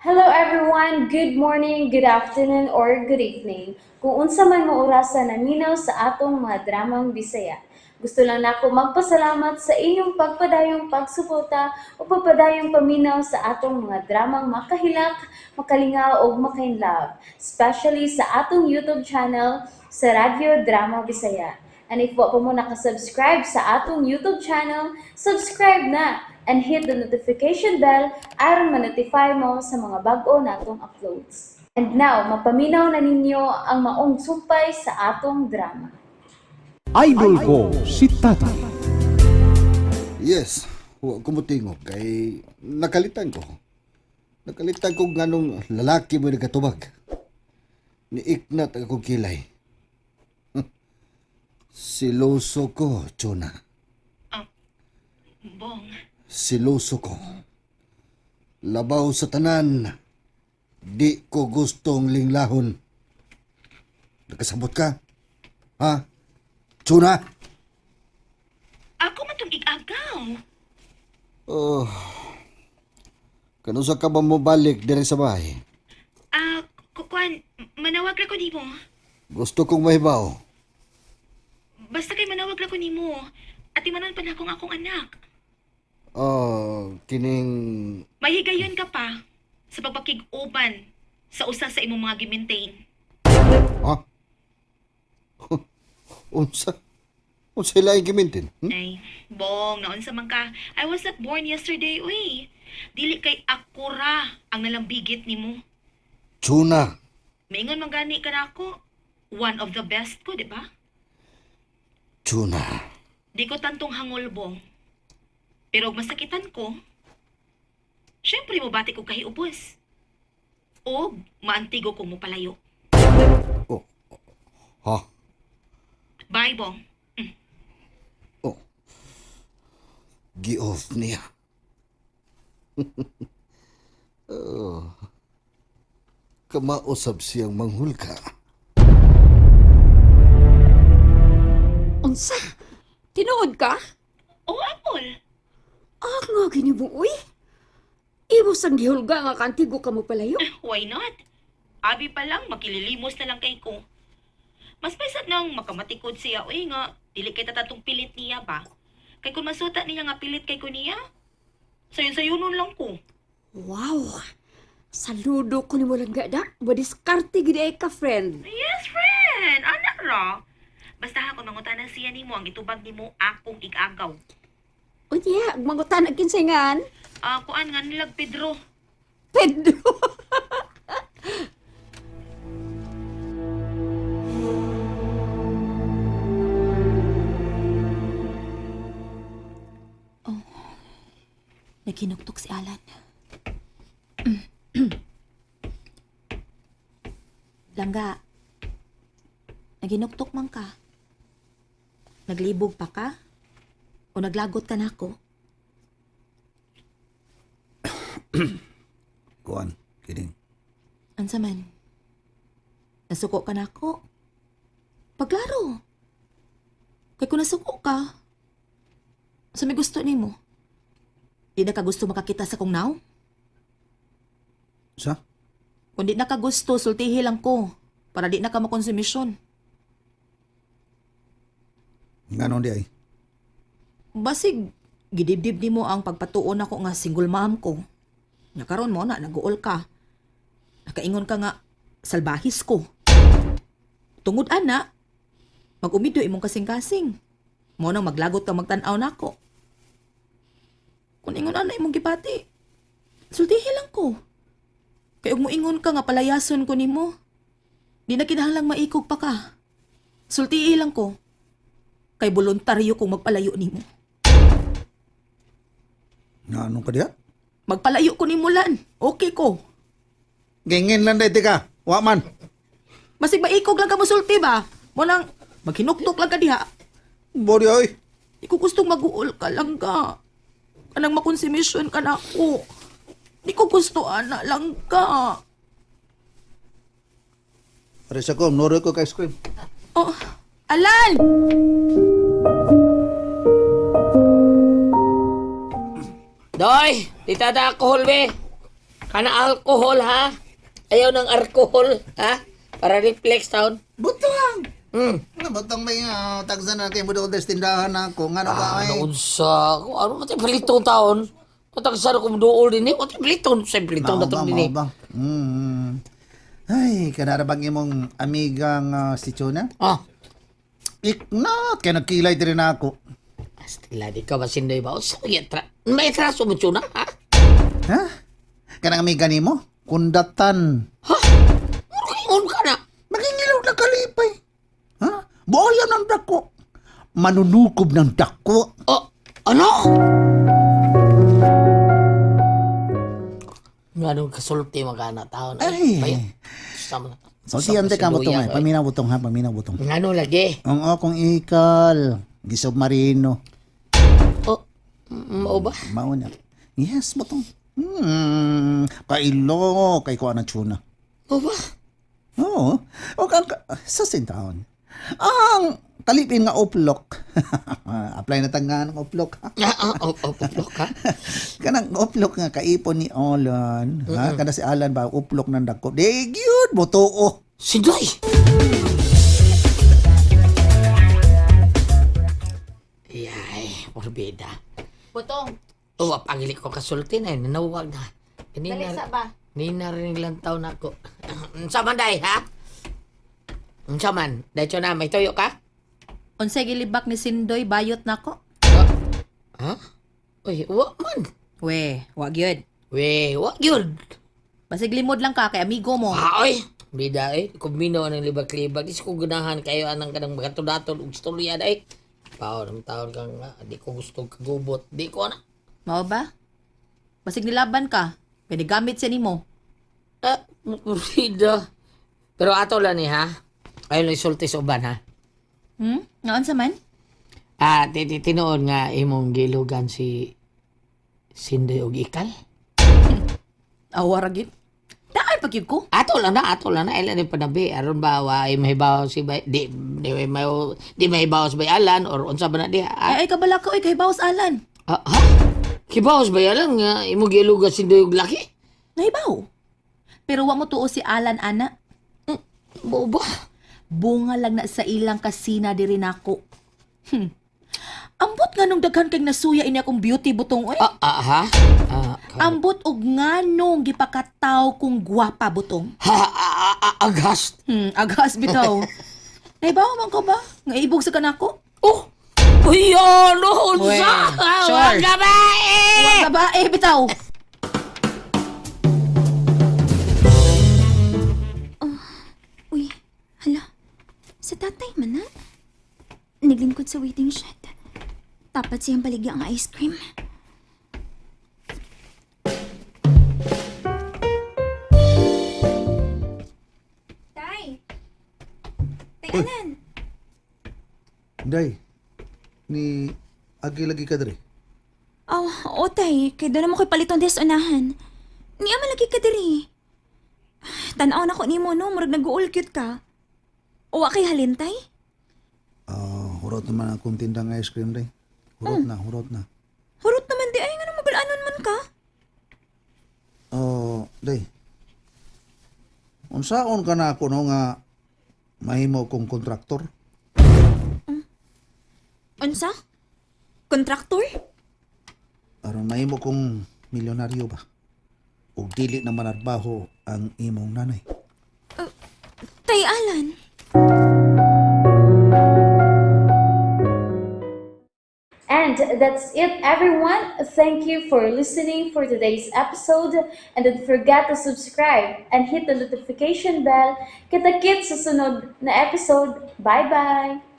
Hello everyone! Good morning, good afternoon, or good evening. Kung unsa man mo orasa naminaw sa atong mga dramang Bisaya. Gusto lang nako magpasalamat sa inyong pagpadayong pagsuporta o pagpadayong paminaw sa atong mga dramang makahilak, makalingaw ug makainlove, especially sa atong YouTube channel sa Radyo Drama Bisaya. And if wa pa mo nakasubscribe sa atong YouTube channel, subscribe na and hit the notification bell aron ma-notify mo sa mga bag-o natong uploads. And now, mapaminaw na ninyo ang maong sumpay sa atong drama. Idol ko si Tatay. Yes, wa ko motingog kay nakalitan ko. Nakalitan ko nganong lalaki mo nagkatubag. Niiknat ang akong kilay. Siloso ko, Chona. Bong, Siloso ko. Labaw sa tanan. Di ko gustong linglahon. Nakasabot ka? Ha? Chona? ako man tong igagaw. Oh. Kanusa ka ba mo balik diri sa bahay? Ah, kukuan, manawag ra ko nimo. Gusto kong mahibaw. Basta kay manawag ra ko nimo. At imanon pa na akong akong anak. Oh, kining Mahigayon ka pa sa pagpakig-uban sa usa sa imong mga gimaintain. ha? Unsa? Unsa ila gimintin? Hmm? Ay, Bong, naunsa man ka. I was not born yesterday, uy. Dili kay ako ra ang nalambigit nimo. Tuna. Maingon man gani ka na ako. One of the best ko, di ba? Tuna. Di ko tantong hangol, Bong. Pero og masakitan ko, syempre mobati ko kahiubos. O maantigo ko mo palayo. Oh. Ha? Bye, Bong. Oh. Gi-off niya. Oh. Kamausab siyang manghulka. Unsa? Tinuod ka? Oh, Apple. Ah, nga ginibuoy. Imo sang gihulga nga kantigo ka mo palayo. Why not? Abi pa lang, makililimos na lang kay ko. Mas paisat nang makamatikod siya, uy nga, dili kay tatatong pilit niya ba? Kay kung masuta niya nga pilit kay ko niya, sayon-sayonon lang ko. Wow! Saludo ko nimo lang gada. Madiskarte gid ay ka, friend. Yes, friend! Anak ra! Basta ha, kung mangutanan siya nimo, ang itubag nimo akong igagaw. Unya, mangutan ang kinsay ngan. Ah, kuan nga nilag Pedro. Pedro. Naghinuktok si Alan. Langga, naginuktok man ka. Naglibog pa ka? O naglagot ka na ako? Kuan, kining. Ansa man? Nasuko ka na ako? Paglaro. Kay kung nasuko ka, sa may gusto nimo. Di na ka gusto makakita sa kong naw? Sa? Kung di na ka gusto, sultihi lang ko. Para di na ka makonsumisyon. Nganon di ay? Basig, gidibdib nimo ang pagpatuon ako nga single mom ko. Nga karon mo na naguol ka. Nakaingon ka nga salbahis ko. Tungod ana, magumido imong kasing-kasing. Mo nang maglagot ka magtan-aw nako. Kung ingon ana imong gibati, sultihi lang ko. Kay ug moingon ka nga palayason ko nimo. Di na kinahanglang maikog pa ka. Sultihi lang ko. Kay voluntaryo kong magpalayo nimo. Nganon ka diha? Magpalayo ko nimo lan. Okay ko. Gingin lang dahil ka. Wa man. Masig maikog lang ka mosulti ba? Mo nang maghinuktok lang ka diha. Bori oy. Di ko gustong mag-uol ka lang ka. Kanang makonsumisyon ka na ako. Di ko gusto ana lang ka. Resa ko, noro ko kay ice cream. Oh, Alan! Doy, di tada alkohol be. Kana alcohol ha. Ayaw ng alcohol ha. Para reflex taon. Butang! Ano butang may tagsan na kayo mo doon tindahan na ako. Nga na ba ay? Ano unsa? Kung ano ba tayo palitong taon? Patagsan ko duol din eh. What paliton? Sa paliton na to Mao ba, din eh. mao ba? Ay, kanara bang imong amigang si Chona? Ah. Iknat, kaya nagkilay diri na ako. Astila di ka ba sindoy ba? Usa ya tra. May traso mo tsuna ha? Ha? Kanang amiga nimo? Kundatan. Ha? Mura ka na. Magingilaw na kalipay. Ha? Buoyan ng dako. Manunukob ng dako. Oh, ano? Nga kasulti magana taon. Ay. Sama. So, siyante ka butong ay. Paminaw butong ha, paminaw butong. Ngano lagi? Ang akong ikal. Gisubmarino. Oh, mao ba? Mauna. Yes, butong. Kailo, kay kuha na tuna. Mao ba? Oo. O ang, sa sintaon. Ang kalipin nga oplok. Apply na tangan ng oplok. Ah, ah, oh, oh, oh, ka? Kanang oplok nga kaipon ni Alan. Ha? Kana si Alan ba uplok ng dako. Di gyud butuo. Sindoy! Yay, morbida. Butong, Oh, pangili ko kasulti na, nanawag na. dali Kanina, sa ba? nina rin lang taon ako. Unsa man day, ha? Unsa man? Dahil na, may tuyo ka? Unsay gilibak ni Sindoy bayot nako? Ha? Uy, wa man. We, wa gyud. We, wa yun. Basig limod lang ka kay amigo mo. Ah, oy. Bida eh. Kumbino ng libag-libag. Di ko ganahan kayo anang kanang makatudaton og istorya day. Paon, ang taon kang di ko gusto kagubot. Di ko na. Mao ba? Basig nilaban ka. Kay siya nimo. Ah, bida. Pero ato lang ni ha. Ayaw lang isulti sa uban ha. Ngaon sa man? Ah, tinuod nga imong gilugan si Sindoy og Ikal. Awa ra gyud. Daan pa gyud ko. Ato lang na, ato lang na. Ilan ni panabi. Aron ba, wa ay mahibaw si bay, di mahibaw si bay Alan or unsa ba na di. Ah, Ay ay kabala ka oy kay bawas Alan. ah, ha? Kibaw si bay Alan nga imong gilugan si Sindoy og laki? Nahibaw. Pero wa mo tuo si Alan ana. Mao ba? Bunga lang na sa ilang kasina diri nako. Ambot nga nung daghan kay nasuya ini akong beauty butong oy. Ah, ah, ha? Ah, Ambot og nganong gipakataw kong gwapa butong. ha, ah, ah, ah, aghast. Aghas bitaw. Nahibaw man ko ba? Nga ibog sa kanako? Oh! Uy, ano? Unsa? Sure. Wag ka ba eh? Wa babae bitaw. Uy, hala. Sa tatay man na. Naglingkod sa waiting shed. Dapat siyang baligya ang ice cream. Tay! Tay Alan! Day, ni agi lagi ka diri. Oh, o tay, kay doon mo ko'y paliton des unahan. Niya malagi ka diri. Tanaw na ko nimo no, murag nag-uul cute ka. Uwa kay halin tay? Ah, hurot naman akong tindang ice cream day. Hurot na, hurot na. Hurot naman di ay nga magulanon man ka. Oh, day. Unsaon ka na ako no nga mahimo kong kontraktor? Unsa? Kontraktor? Aron mahimo kong milyonaryo ba? Ug dili na manarbaho ang imong nanay. Tay Alan. And that's it, everyone. Thank you for listening for today's episode. And don't forget to subscribe and hit the notification bell. Kita-kits sa sunod na episode. Bye-bye!